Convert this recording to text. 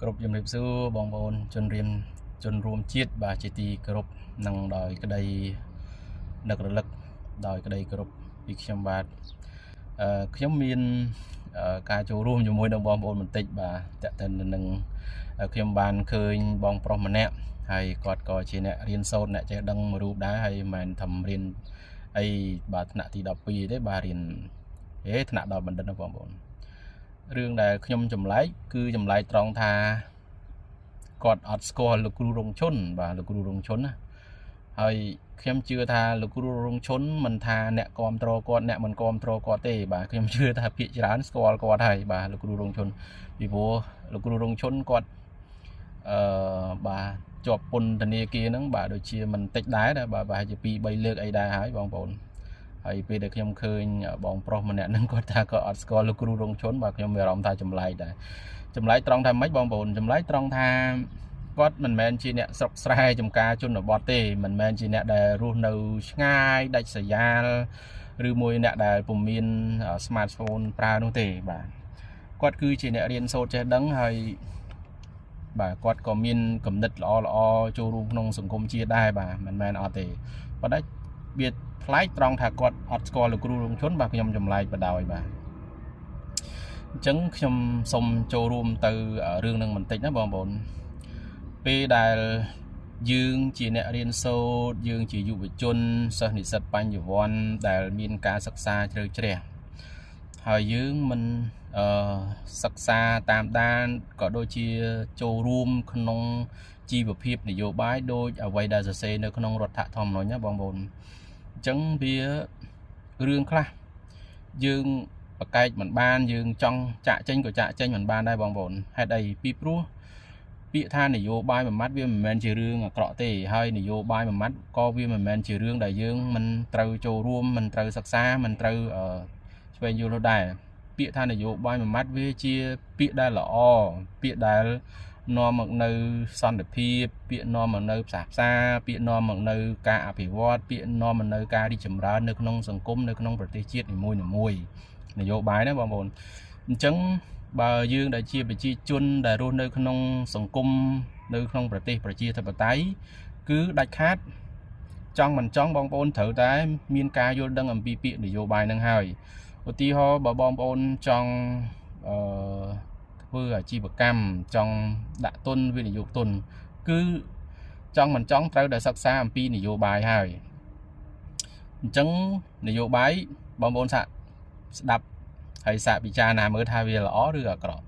គ្រប់ជំរាបសួរបងប្អូនជនរៀនជនរួមជាតិបាទជាទីគោរពនិងដោយក្តីនឹករលឹកដោយក្តីគោរពពីខ្ញុំបាទខ្ញុំមានការចូលរួមជាមួយនឹងបងប្អូនបន្តិចបាទតើតើនឹងខ្ញុំបានឃើញបងប្រុសម្នាក់ហើយគាត់ក៏ជាអ្នករៀនសូត្រអ្នកចេះដឹងមួយរូបដែរហើយមិនមែនធ្វើរៀនអីបាទថ្នាក់ទី12ទេបាទរៀនហេថ្នាក់ដល់បណ្ឌិតណាបងប្អូនរឿងដែលខ្ញុំចម្លែកគឺចម្លែកត្រង់ថាគាត់អត់ស្គាល់លោកគ្រូរងឈុនបាទលោកគ្រូរងឈុនណាហើយខ្ញុំជឿថាលោកគ្រូរងឈុនមិនថាអ្នកគ្រប់គ្រងគាត់អ្នកមិនគ្រប់គ្រងគាត់ទេបាទខ្ញុំជឿថាភាគច្រើនស្គាល់គាត់ហើយបាទលោកគ្រូរងឈុនពីព្រោះលោកគ្រូរងឈុនគាត់អឺបាទជាប់ពន្ធនាគារហ្នឹងបាទដូចជាមិនតិចដែរបាទប្រហែលជា2 3លើកអីដែរហើយបងប្អូនហើយពេលដែលខ្ញុំឃើញបងប្រុសម្នាក់ហ្នឹងគាត់ថាគាត់អត់ស្គាល់លោកគ្រូរងឈុនបាទខ្ញុំមានអារម្មណ៍ថាចម្លែកដែរចម្លែកត្រង់ថាម៉េចបងប្អូនចម្លែកត្រង់ថាគាត់មិនមែនជាអ្នកស្រុកស្រែចំការជនបទទេមិនមែនជាអ្នកដែលរស់នៅឆ្ងាយដាច់ស្រយាលឬមួយអ្នកដែលពុំមាន smartphone ប្រើនោះទេបាទគាត់គឺជាអ្នករៀនសូត្រចេះដឹងហើយបាទគាត់ក៏មានគំនិតល្អល្អចូលរួមក្នុងសង្គមជាតិដែរបាទមិនមែនអត់ទេប៉ុន្តែវាប្លែកត្រង់ថាគាត់អត់ស្គាល់លោកគ្រូរងជនបាទខ្ញុំចម្លែកបដ ாய் បាទអញ្ចឹងខ្ញុំសូមចូលរួមទៅរឿងនឹងបន្តិចណាបងប្អូនពេលដែលយើងជាអ្នករៀនសូត្រយើងជាយុវជនសិស្សនិស្សិតបញ្ញវន្តដែលមានការសិក្សាជ្រៅជ្រះហើយយើងមិនសិក្សាតាមដានក៏ដូចជាចូលរួមក្នុងជីវភាពនយោបាយដោយអ្វីដែលសរសេរនៅក្នុងរដ្ឋធម្មនុញ្ញណាបងប្អូនអញ្ចឹងវារឿងខ្លះយើងប្រកែកមិនបានយើងចង់ចាក់ចេញក៏ចាក់ចេញមិនបានដែរបងប្អូនហេតុអីពីព្រោះពាក្យថានយោបាយមួយម៉ាត់វាមិនមែនជារឿងអាក្រក់ទេហើយនយោបាយមួយម៉ាត់ក៏វាមិនមែនជារឿងដែលយើងមិនត្រូវចូលរួមមិនត្រូវសិក្សាមិនត្រូវស្វែងយល់នោះដែរពាក្យថានយោបាយមួយម៉ាត់វាជាពាក្យដែលល្អពាក្យដែលនាំមកនៅសន្តិភាពពាក្យនាំមកនៅផ្សះផ្សាពាក្យនាំមកនៅការអភិវឌ្ឍពាក្យនាំមកនៅការរីកចម្រើននៅក្នុងសង្គមនៅក្នុងប្រទេសជាតិនីមួយៗនយោបាយណាបងប្អូនអញ្ចឹងបើយើងដែលជាប្រជាជនដែលរស់នៅក្នុងសង្គមនៅក្នុងប្រទេសប្រជាធិបតេយ្យគឺដាច់ខាតចង់មិនចង់បងប្អូនត្រូវតែមានការយល់ដឹងអំពីពាក្យនយោបាយនឹងហើយឧទាហរណ៍បើបងប្អូនចង់អឺធ្វើអាជីវកម្មចង់ដាក់ទុនវិនិយោគទុនគឺចង់មិនចង់ត្រូវតែសិក្សាអំពីនយោបាយហើយអញ្ចឹងនយោបាយបងប្អូនសាកស្ដាប់ហើយសាកពិចារណាមើលថាវាល្អឬអាក្រក់